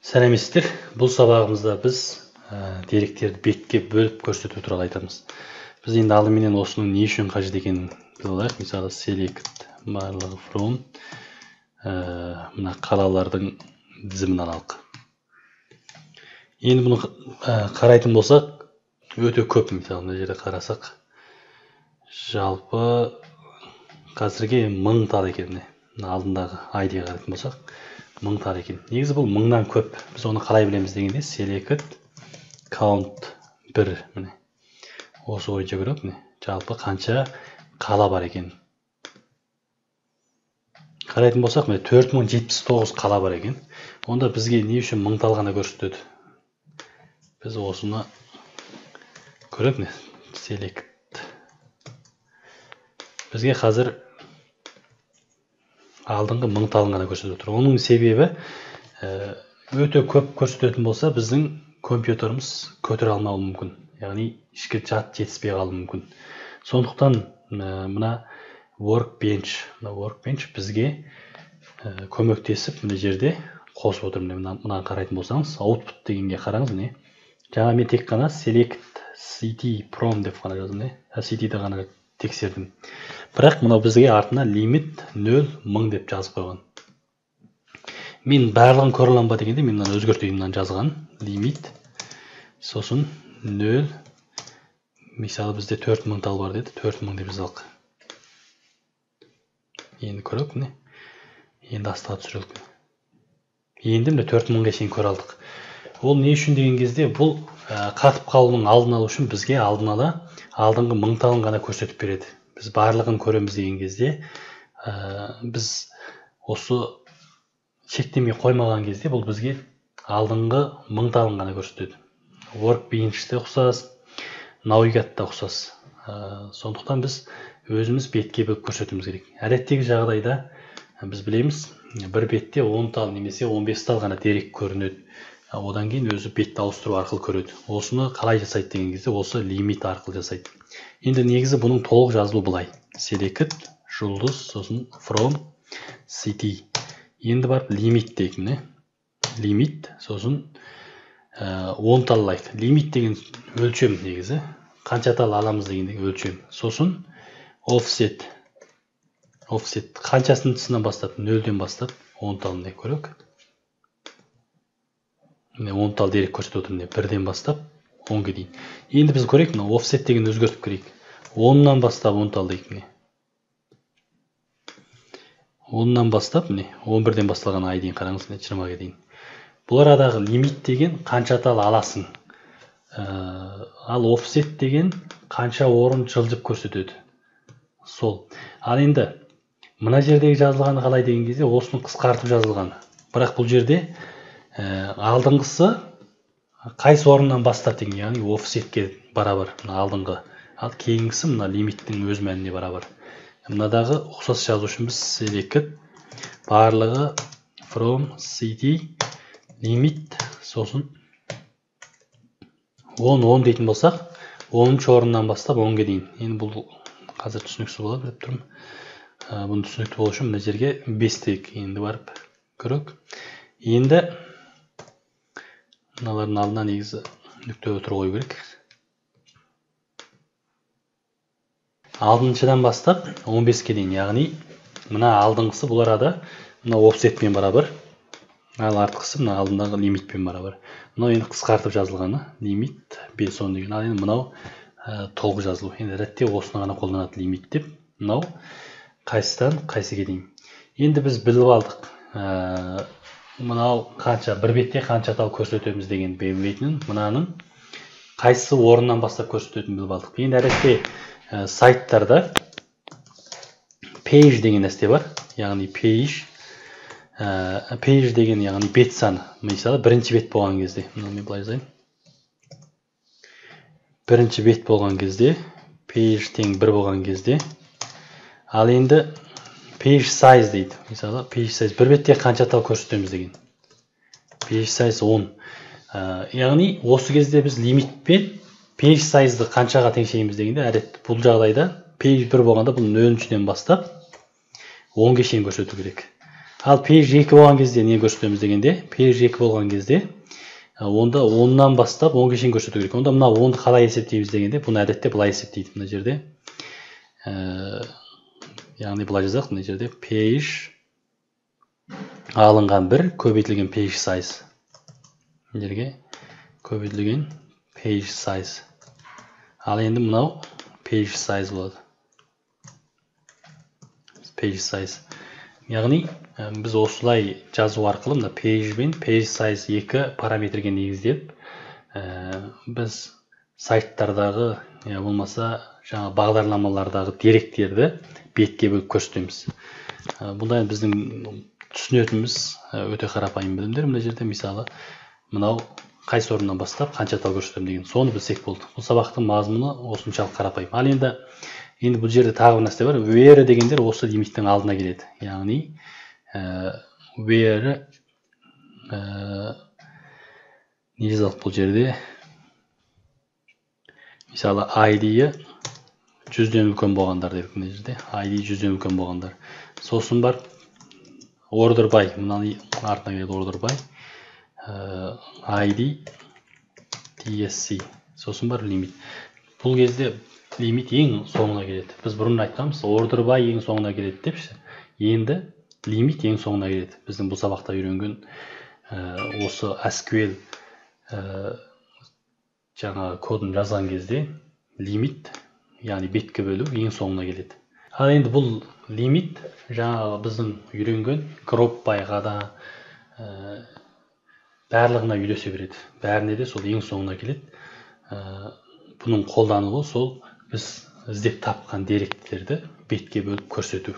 Сәлеметсіздер. Бұл сабағымызда біз деректерді бетке бөліп көрсету туралы айтамыз. Біз енді алдыменен осының не үшін қажет екенін біліп алайық. Мысалы, select барлығы from мына қалалардың тізімін алайық. Енді бұны қарайтын болсақ, өте көп. Мысалы, мына жерде қарасақ, жалпы қазірге 1000 тал екен. Мына алдындағы ID-ге қарайтын болсақ, 1000 тал екен. Негізі бұл 1000-нан көп. Біз оны қалай білеміз дегенде, select count 1, міне. Осы бойынша көріп, міне, жалпы қанша қала бар екен. Қарайтын болсақ, міне 4079 қала бар екен. Онда бізге не үшін 1000 тал ғана көрсетеді? Біз осыны көріп, міне, select. Бізге қазір алдыңғы 1000 талын ғана көрсетіп отыр. Оның себебі, өте көп көрсететін болса, біздің компьютеріміз көтере алмауы мүмкін. Яғни ішкі жад жетіспей қалуы мүмкін. Сондықтан мына workbench бізге көмектесіп мына жерде қосып отыр. Мына мынаны қарайтын болсаңыз, output дегенге қараңыз, міне. Жаңа мен тек қана select city from деп қана жаздым, не? City-ді ғана тексердім. Бірақ мынау бізге артына лимит 0 1000 деп жазып қойған. Мен барлығын көре аламын ба дегенде, мен мынаны өзгертейін, мынаны жазған лимит, сосын 0, мысалы, бізде 4000 тал бар деді, 4000 деп жазалық. Енді көрейік, міне. Енді астыға түсірелік. Енді міне 4000-ға шейін көре алдық. Ол не үшін деген кезде, бұл қатып қалуының алдын алу үшін бізге алдын ала алдыңғы 1000 талын ғана көрсетіп береді. Біз барлығын көреміз деген кезде, біз осы шектеме қоймаған кезде бұл бізге алдыңғы 1000 талын ғана көрсетеді. Workbench-те ұқсас, Navigat-та ұқсас. Сондықтан біз өзіміз бетке бөліп көрсетуіміз керек. Әдеттегі жағдайда біз білеміз, бір бетте 10 тал немесе 15 тал ғана дерек көрінеді. Одан кейін өзі бетті ауыстыру арқылы көреді. Осыны қалай жасайды деген кезде, осы лимит арқылы жасайды. Енді негізі бұның толық жазылуы былай. Select жұлдыз, сосын from city. Енді барып лимит дейік, міне. Лимит, сосын 10 тал алайық. Лимит деген өлшем негізі. Қанша тал аламыз дегендегі өлшем. Сосын offset. Offset қаншасыншысынан бастап, 0-ден бастап 10 тал, міне, көрейік. Міне, 10 тал дерек көрсетіп отыр, міне, 1-ден бастап 10-ге дейін. Енді біз көрейік, мына offset деген өзгертіп көрейік. 10-нан бастап 10 тал дейік, міне. 10-нан бастап, міне, 11-ден басталған ай дейін қараңыз, міне, 20-ге дейін. Бұл арадағы лимит деген қанша тал аласың. Ал offset деген қанша орын жылжып көрсетеді. Сол. Ал енді мына жердегі жазылғаны қалай деген кезде, осының қысқартып жазылғаны. Бірақ бұл жерде алдыңғысы қайсы орыннан бастап деген, яғни offsetке барабар, мына алдыңғы. Ал кейінгісі мына лимиттің өз мәніне барабар. Мынадағы ұқсас жазу үшін біз select барлығы from city limit, сосын 10 10 дейтін болсақ, 10-шы орыннан бастап 10-ге дейін. Енді бұл қазір түсініксіз болады деп тұрмын. Бұны түсінікті болу үшін мына жерге 5 дейік. Енді барып көрейік. Енді мыналардың алдына негізі нүкте отыру қою керек. Алтыншыдан бастап 15-ке дейін, яғни мына алдыңғысы бұл арада мына offsetпен барабар, ал артқысы мына алдындағы лимитпен барабар. Мынау енді қысқартып жазылғаны лимит 5 10 деген. Ал енді мынау толық жазылу. Енді ретте осыны ғана қолданады лимит деп. Мынау қайсыдан қайсыге дейін. Енді біз біліп алдық. Мынау қанша, бір бетте қанша тал көрсетеміз деген белгілейтінін, мынаның қайсы орыннан бастап көрсететінін біліп алдық. Енді әдетте сайттарда page деген нәрсе бар, яғни page деген, яғни бет саны. Мысалы, бірінші бет болған кезде, мынаны мен былай жазайын. Бірінші бет болған кезде, page тең 1 болған кезде, ал енді page size дейді. Мысалы, page size бір бетте қанша тал көрсетеміз деген. Page size 10. Яғни осы кезде біз лимитпен page size'ды қаншаға теңшейміз дегенде, әдетте бұл жағдайда page 1 болғанда бұл нөліншіден бастап 10-ге шейін көрсету керек. Ал page 2 болған кезде не көрсетеміз дегенде, page 2 болған кезде онда 10-нан бастап 10-ге шейін көрсету керек. Онда мына 10-ды қалай есептейміз дегенде, бұны әдетте былай есептейді мына жерде. Яғни былай жазайық, мына жерде page алынған 1 көбейтілген page size. Мына жерге көбейтілген page size. Ал енді мынау page size болады. Page size. Яғни біз осылай жазу арқылы мына page пен page size екі параметрге негізделіп, біз сайттардағы, я болмаса жаңа бағдарламалардағы деректерді бетке бөліп көрсетеміз. Бұнда енді біздің түсінетініміз өте қарапайым білімдер. Мына жерде мысалы мынау қайсы орыннан бастап қанша тал көрсетемін деген, соны білсек болды. Бұл сабақтың мазмұны осыншалық қарапайым. Ал енді бұл жерде тағы бір нәрсе бар. Where дегендер осы лимиттің алдына келеді. Яғни where не жазалық бұл жерде? Мысалы ID-і 100-ден үлкен болғандар дедік мына жерде. ID 100-ден үлкен болғандар. Сосын бар order by, мынаның артына келеді order by ID DSC. Сосын бар лимит. Бұл кезде лимит ең соңына келеді. Біз бұрын айтқанбыз, order by ең соңына келеді депші. Енді лимит ең соңына келеді. Біздің бұл сабақта үйренген осы SQL жаңа кодын жазған кезде лимит, яғни бетке бөлу ең соңына келеді. Ал енді бұл лимит жаңағы біздің үйренген group by-ға да барлығына үйлесе береді. Бәріне де сол ең соңына келеді. Бұның қолданылуы сол біз іздеп тапқан деректерді бетке бөліп көрсету.